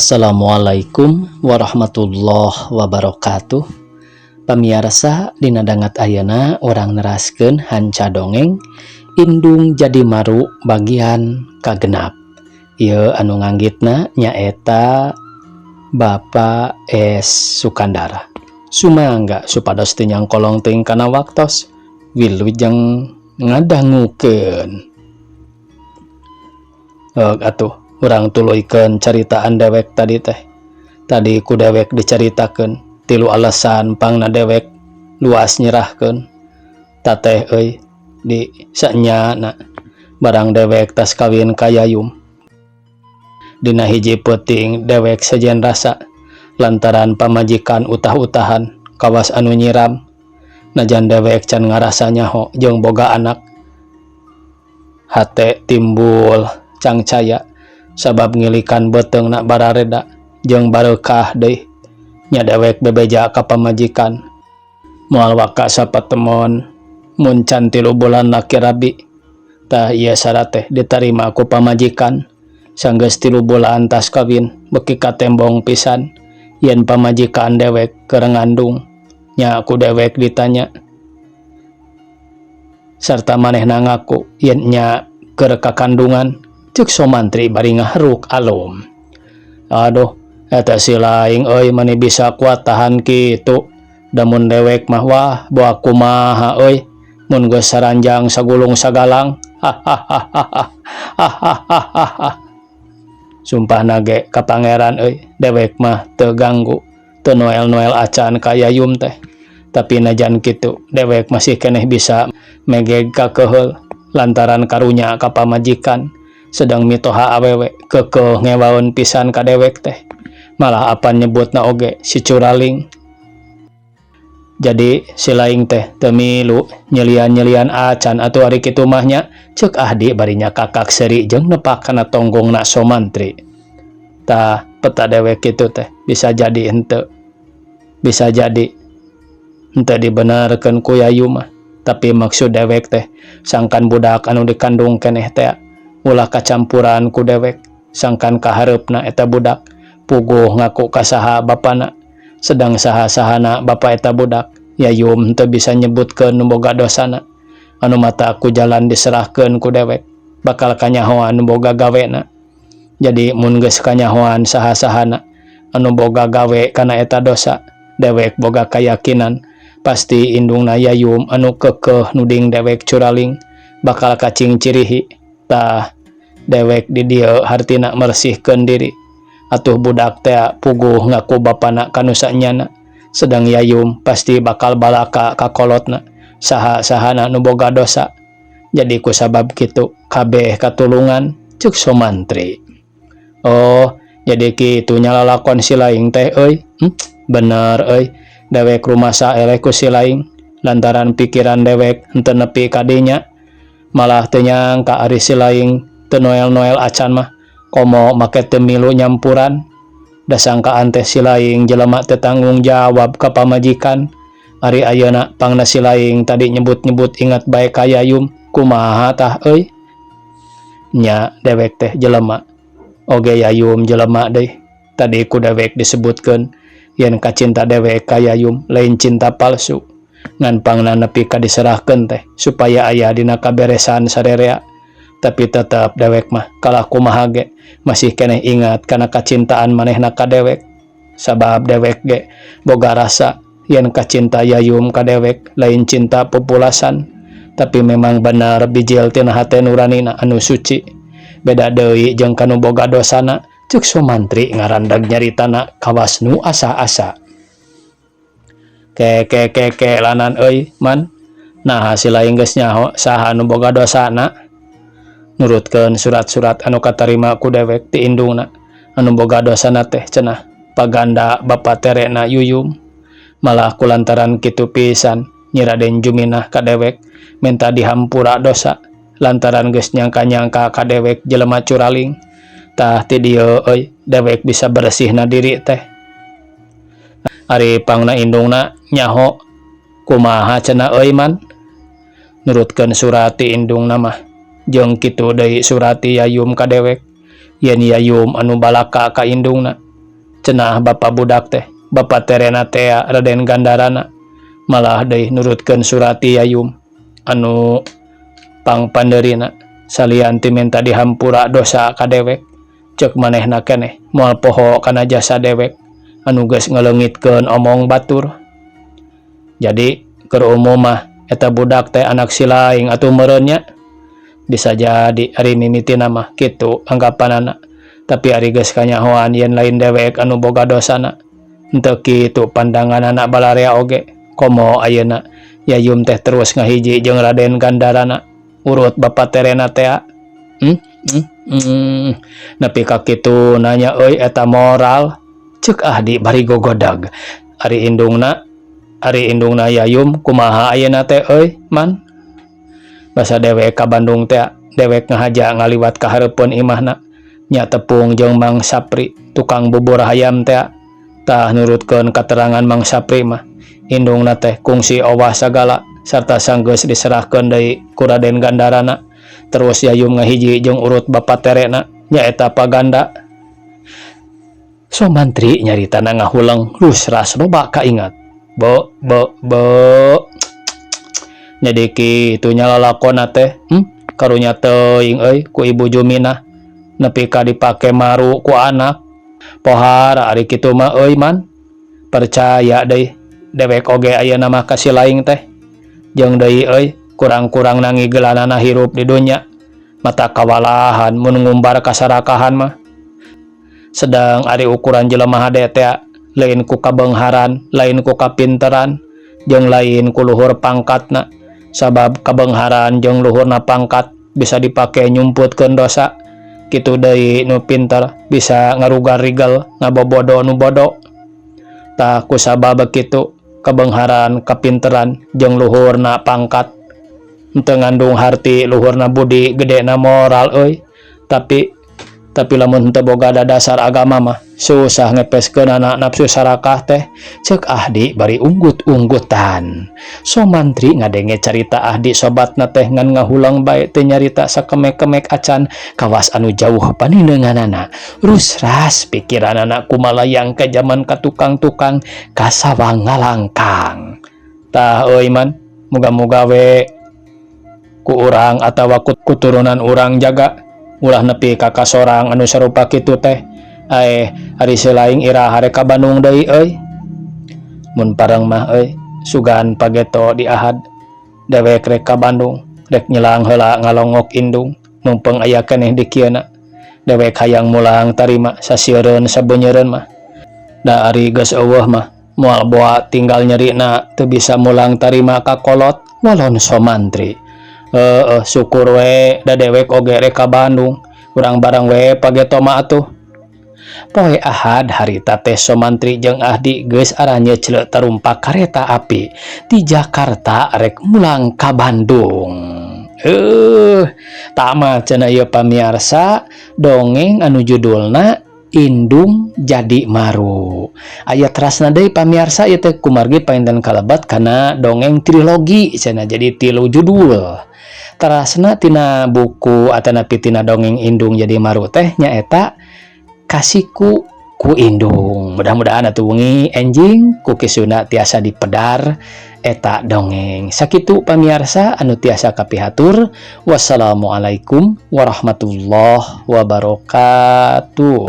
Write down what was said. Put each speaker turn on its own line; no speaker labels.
Assalamualaikum warahmatullahi wabarakatuh. Pamiarsa, dina danget ayeuna urang neraskeun hanca dongeng Indung Jadi Maru bagian kagenap. Ieu anu nganggitna nyaeta Bapak S Sukandara. Sumangga supados teu nyangkolong teuing kana waktos. Wilujeng ngadangukeun. Atuh urang tuluykeun caritaan dewek tadi teh. Tadi ku dewek dicaritakeun tilu alasan pangna dewek luas nyerahkeun. Tateh euy, di sanyana barang dewek tas kawin ka Yayum. Dina hiji peuting dewek sejen rasa lantaran pamajikan utah-utahan kawas anu nyiram, najan dewek can ngarasa nyaho jeung boga anak. Hate timbul cangcaya sabab ngilikan beuteungna barareda jeung bareukah deui. Nya dewek bebeja ka pamajikan moal waka sapatemon mun can 3 bulan laki rabi. Tah, ieu syarat teh ditarima ku pamajikan. Sanggeus 3 bulan tas kawin, beuki katembong pisan yen pamajikan dewek keur ngandung. Nya ku dewek ditanya sarta manehna ngaku yen nya keur kakandungan, cek Somantri bari ngaharuk alum. Aduh, eta si laing euy, mani bisa kuat tahan kitu. Da mun dewek mah, wah, boa kumaha euy mun geus saranjang sagulung sagalang. Hahaha. Sumpah ge ka Pangeran euy, dewek mah teu ganggu, teu noel-noel acan ka Yayum teh. Tapi najan kitu dewek masih keneh bisa megeg kakeheul lantaran karunya ka pamajikan, sedang mitoha awewe kekeh ngewaeun pisan ka dewek teh, malah apan nyebutna oge si curaling. Jadi si laing teh teu milu nyelian-nyelian acan atuh ari kitu mah nya, cek Ahdi bari nyakakak seuri jeung nepak kana tonggongna Somantri. Tah, peta dewek kitu teh bisa jadi henteu, bisa jadi henteu dibenerkeun ku Yayu mah. Tapi maksud dewek teh sangkan budak anu dikandung keneh teh ulah kacampuran ku dewek, sangkan kahareupna eta budak puguh ngaku ka saha bapana, sedang saha-sahana bapa eta budak Yayum teu bisa nyebutkeun nu boga dosana. Anu mata ku jalan diserahkeun ku dewek bakal kanyahoan nu boga gawena. Jadi mun geus kanyahoan saha-sahana anu boga gawe kana eta dosa, dewek boga kayakinan pasti indungna Yayum anu kekeh nuding dewek curaling bakal kacing cirihi. Tah, dewek di dieu hartina mersihkeun diri. Atuh budak teh puguh ngaku bapana kanu sanyana, sedang Yayum pasti bakal balaka ka kolotna saha-sahana nu boga dosa. Jadi kusabab kitu kabeh katulungan, cek Somantri. Oh, jadi kitu nya lalakon si laing teh euy. Bener euy, dewek rumasa eleh ku si laing lantaran pikiran dewek henteu nepi ka dinya, malah teu nyangka ari si laing teu noel-noel acan mah, komo make teu milu nyampuran. Da sangkaan teh si laing jelema teu tanggung jawab ka pamajikan. Ari ayeuna pangna si laing tadi nyebut-nyebut ingat bae ka Yayum, kumaha tah euy? Nya dewek teh jelema oge, Yayum jelema deui. Tadi ku dewek disebutkeun yen kacinta dewek ka Yayum lain cinta palsu, ngan pangna nepi ka diserahkeun teh supaya aya dina kaberesan sarerea. Tapi tetep dewek mah kalah kumaha ge masih keneh ingat kana kacintaan manehna ka dewek, sabab dewek ge boga rasa yen kacinta Yayum ka dewek lain cinta pupulasan, tapi memang benar bijil tina hate nuranina anu suci, beda deui jeung kanu boga dosana, cek Somantri ngarandag nyaritana kawas nu asa-asa. Ke ke ke ke lanan euy, man. Nah, si laing geus nyaho saha anu boga dosana? Nurutkeun surat-surat anu katarima ku dewek ti indungna, anu boga dosana teh cenah paganda bapa terena Yuyum. Malah kulantaran kitu pisan Nyi Raden Juminah ka dewek minta dihampura dosa lantaran geus nyangka-nyangka ka dewek jelema curaling. Tah, ti dieu euy dewek bisa bersihna diri teh. Ari pangna indungna nyaho kumaha cenah euy, man? Nurutkeun surat ti indungna mah jeung kitu deui surat ti Yayum ka dewek yen Yayum anu balaka ka indungna. Cenah bapa budak teh, bapa terena tea Raden Gandarana malah deui nurutkeun surati Yayum anu pangpandeurina salian ti minta dihampura dosa ka dewek ceuk manehna keneh moal poho kana jasa dewek anu geus ngaleungitkeun omong batur. Jadi keur umum mah eta budak teh anak si laing atuh meureun nya. Bisa jadi ari mimitina mah kitu anggapanana, tapi ari geus kanyahoan yen lain dewek anu boga dosana henteu kitu pandanganana balarea oge. Komo ayeuna Yayum teh terus ngahiji jeung Raden Gandarana urut bapa terena tea. Nepi ka kitu nanya euy eta moral, ceuk Ahdi bari gogodag. Ari indungna Yayum kumaha ayeuna teh euy man? Basa dewek ka Bandung teh dewek ngahaja ngaliwat ka hareupeun imahna nya tepung jeung Mang Sapri tukang bubur hayam teh. Tah, nurutkeun katerangan Mang Sapri mah indungna teh kungsi owah sagala sarta sanggeus diserahkeun deui ku Raden Gandarana, terus Yayum ngahiji jeung urut bapa terena nyaeta Paganda. Somantri nyaritana ngahuleng rusras loba kaingat. Bo bo bo, jadi kitu nya lalakonna teh. Karunya teuing euy ku Ibu Juminah nepi ka dipake maru ku anak. Pohara ari kitu mah euy man, percaya deui dewek oge ayeuna mah ka si laing teh. Jeung deui euy, kurang-kurang nangigelanana hirup di dunya mata kawalahan mun ngumbar kasarakahan mah. Sedang ari ukuran jelema hade teh lain ku kabeungharan, lain ku kapinteran, jeung lain ku luhur pangkatna, sabab kabeungharan jeung luhurna pangkat bisa dipake nyumputkeun dosa. Kitu deui nu pinter bisa ngarugar rigel ngabobodo nu bodo. Tah, kusabab kitu kabeungharan, kapinteran, jeung luhurna pangkat henteu ngandung harti luhurna budi gedena moral euy. Tapi lamun henteu boga dasar agama mah susah ngepeskeunana nafsu sarakah teh, ceuk Ahdi bari unggut-unggutan. Somantri ngadenge carita Ahdi sobatna teh ngan ngahuleng bae teu nyarita sakemek-kemek acan, kawas anu jauh panindenganana. Rusras pikiranana kumalayang ke jaman ka tukang-tukang kasawang ngalangkang. Tah euy man, muga-muga we ku urang atawa ku kuturunan urang jaga ulah nepi ka kasorang anu sarupa kitu teh. Aeh, ari si laing iraha rek ka Bandung deui euy? Mun pareng mah euy, sugan pageto di Ahad dewek rek ka Bandung, rek nyelang heula ngalongok indung mumpung aya keneh di kieuna. Dewek hayang mulang tarima sasieureun sabeunyereun mah da ari geus euweuh mah moal boa tinggal nyerina teu bisa mulang tarima ka kolot, walon Somantri. Heeh, syukur we da dewek oge rek ka Bandung, urang bareng we pageto mah atuh. Poe Ahad harita teh Somantri jeung Ahdi geus aranyeucleu tarumpak kareta api ti Jakarta rek mulang ka Bandung. Tamat cenah ieu pamiarsa dongeng anu judulna Indung Jadi Maru. Aya terasna deui pamiarsa, ieu teh kumargi panginten kalebet kana dongeng trilogi cenah, jadi tilu judul. Terasna tina buku atanapi tina dongeng Indung Jadi Maru teh nyaeta Kasihku ku Indung. Mudah-mudahan atuh wengi enjing ku Kisuna tiasa dipedar eta dongeng. Sakitu pamiarsa anu tiasa kapihatur. Wassalamualaikum warahmatullahi wabarakatuh.